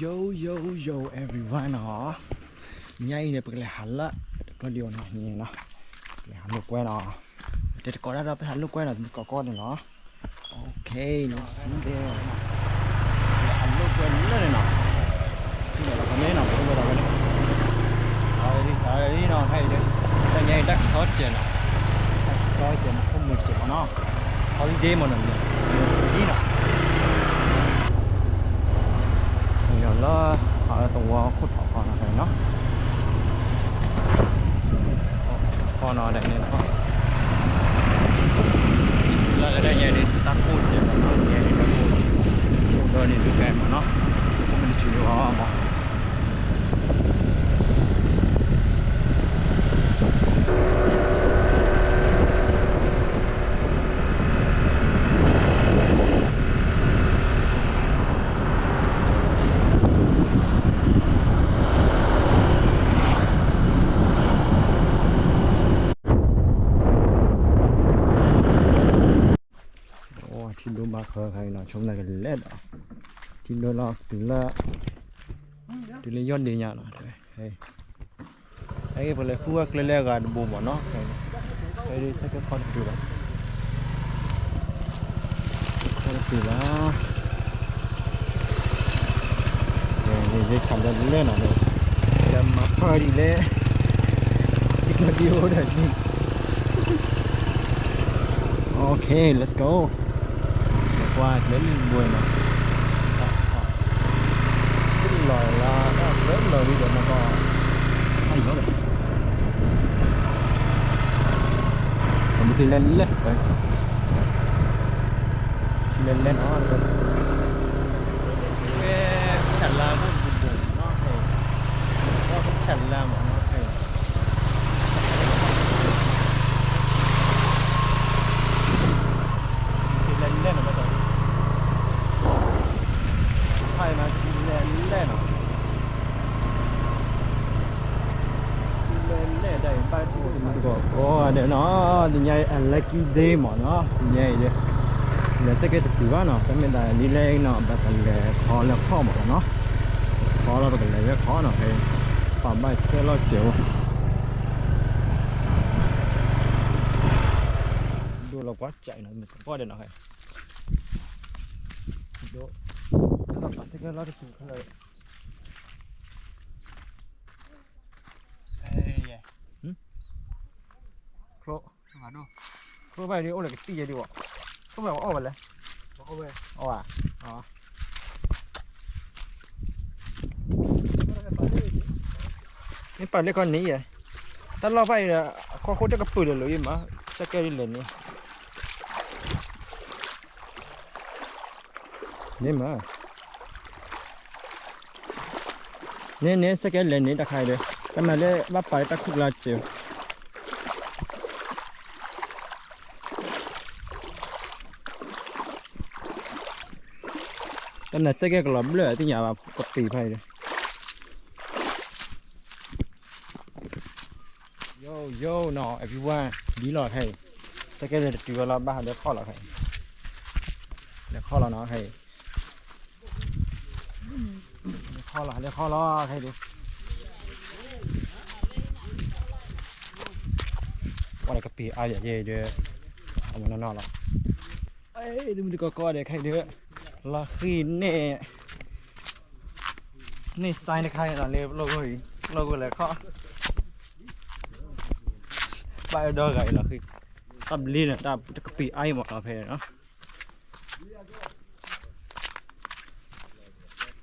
Yo, yo, yo, everyone နီၤ, ညါအံၤန့ၣ် ပကလဲၤဟးလၢ တကျီဒံးအီၤနီၤ, ဟံၣ်နီၤ, ပကလဲၤဟးလိာ်ကွဲနီၤ, တဲတကိးဒၣ်ဒီး ပဟးလိာ်ကွဲနီၤ, တကိးကိးန့ၣ်နီၤ, OK, let's see there, ပကလဲၤဟးလိာ်ကွဲလၢန့ၣ်နီၤ, န့ၣ်လီၤ ပမ့ၢ်နီၤ ပလိာ်ကွဲလီၤဝဲန့ၣ်, အဝဲဒ် အဝဲဒ်နီၤ ခဲအံၤဒီး, တၢ်ညါအံၤတၢ်ကစီၣ်စဲးနီၤ, တၢ်ကစီၣ်စဲးမ့ၢ်ခိၣ်မ့ၢ်စဲးမ့ၢ်နီၤ, holiday မ့ၢ်နီၤ, ဒ်နီၤ လၢ အသဝီခိၣ်ထီၣ်ခီနီၤနီၤ, ခီနီၤဒ်န့ၣ်, လၢကဒဲညါဒ်တၢ်ကိၢ်စဲးမ့ၢ်နီၤ, ညါဒ်တၢ်ကိၢ်စဲး, အိၣ်ဒီးန့ၣ်ဒုးကဲမ့ၢ်နီၤ, အိၣ်မ့ၢ်တစူၤလီၤမ့ၢ် ထံဒိၣ်ဘၣ်ဃၢခါအံၤနီၤ, ဆိကမိၣ်ကလဲၤဒီး, ထံဒိၣ်လီၤတုၤလၢ, တုၤလၢယီၢ်ဒ့ညါနီၤ, အဂ့ၢ်ပလဲၤဃုဝဲကျဲလၢအဂၤတဘိမ့ၢ်နီၤ, အဒ်စဲးကဲခီတတုၤဘၣ်, ခီတတုၤဘၣ် ယခးလၢလဲၣ်နီၤ, လၢမၤဖၢဒ်လဲၣ်, ယကဒံအိၣ်ဒီးန့ၣ်, OK, let's go, ကွၢ်ကျဲလံဘိနီၤ, လီၤလၢ, လီၤလံဒီးနီၤ, ပမ့ၢ်တုၤလဲၣ်လဲၣ်, တုၤလဲၣ်လဲၣ်နီၤ, ဝဲဆၣ်လါမ့ၢ်တဘိနီၤ, ဝဲဆၣ်လါမ့ၢ်နီၤ, တုၤလဲၣ်လဲၣ်နီၤ, ဘၣ်ဆၣ်, ဖဲအံၤနီၤ တုၤလဲၣ်လဲၣ်နီၤ, တုၤလဲၣ်လဲၣ်ဒ်အံၤ ဘၣ်တကိးကိးဂၤဒဲးနီၤ, တနံၤအံၤ unlucky day မ့ၢ်နီၤ, တနံၤအံၤ လဲၤစဲးကဲတတုၤဘၣ်နီၤ, တမ့ၢ်ဒ်လံလဲၣ်နီၤ ပကလဲၤခီလၢခီၣ်မ့ၢ်နီၤ, ခီလီၤ ပကလဲၤဝဲခီနီၤ, ဖဲပာ်ဘၣ်စကဲလီၤစဲးအိၣ်, ဒိၣ်လီၤကွၢ်ကၠးနီၤ, မ့ၢ်ကီၢ်ဒဲးနီၤ, ဒိၣ်, ပာ်စကဲလီၤတတုၤခဲလၢာ် ချိ, ချိဘၣ်ဒ်အိၣ်လၢကသံၣ်ယဲဒ်ဘၣ်, ချိဘၣ်အီၣ်ဝဲလဲၣ်, အီၣ်ဝဲ, မ့ၢ်ပာ်လၢခီန့ၣ်ယဲ, တၢ်လီၢ်ဖၣ်အံၤဒီး အခီၣ်ခိၣ်တကပုာ်ဒီးလိာ်အံၤမး, စဲးကဲဒ်လဲၣ်န့ၣ် န့ၣ်မး, န့ၣ်န့ၣ် စဲးကဲလဲၣ်န့ၣ် တခါအံၤဒီး တၢ်မၤလၢဘၣ်ပာ်လၢတၢ်ခိၣ်ကျါ စဲး, တၢ်နၢ်စဲးကဲကလီၤဘျၢၣ် သ့ၣ်ညါဘၣ်ကပံာ်ဖဲအံၤဒီး Yo, yo နီၤ everyone, ဒ်လီၤခဲအံၤ, စဲးကဲလဲၣ်တတုၤဝဲလီၤ ဘၣ်ဟးလဲၤခီၣ်လီၤခဲအံၤ, လဲၤခီၣ်လီၤနီၤခဲအံၤ, လဲၤခီၣ်လီၤ လဲၤခီၣ်လီၤခဲအံၤဒုး, ပှၤလၢကပံာ်အါယဲၢ်ယဲၢ်ဒီး, အမနီၢ်နီၢ်လီၤ, မုၢ်တကိးကိးဂၤဒဲးခဲအံၤဒုး, လီၤဃံၤန့ၣ် န့ၢ်စဲးတခါအံၤလီၤ လၢပလိၣ်ဂိၢ်အံၤ, ပလိၣ်ဂိၢ်လဲၤခီၣ်, ဘၣ်အၢဒီဂၤအံၤလီၤဃံၤ, တၢ်ဘျ့န့ၣ် တၢ်ကပံာ်အါအံၤမးလီၤ ဖဲန့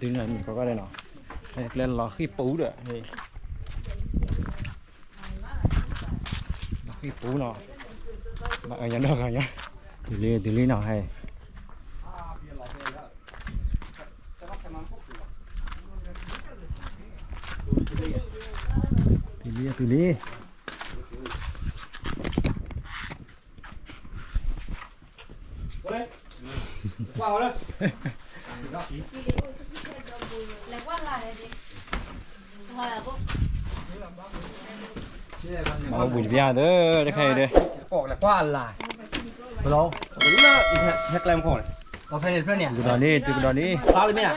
ၣ်နီၤ. ကပံာ်အါယဲၢ် ဘၣ်ဟးယီၤယီၤလီၤ, ဟဲတုၤန့ၣ် မုၢ်ကီးကီးဒဲးနီၤ, ဟဲကျဲလီၤဃံၤပူၤဒီး လီၤဃံၤပူၤနီၤ, ဘၣ်အၢညါနီၢ်ဂၤညါ, တုၤလံ တုၤလံနီၤ ဟဲ တုၤလံ တုၤလံ. ကွၢ်လၢ လဲၤကွၢ်လာတယ်ဒီး ဟောရဘူး မၤဝံၤတဘျၣ်သၢ တခါအံၤဒီး ကိးလဲၤကွၢ်လၢ် ဟဲကျဲမခီၣ်န့ၣ် ကဒီးန့ၣ် တုၤကဒီးန့ၣ် ဖျါလၢမ့ၢ်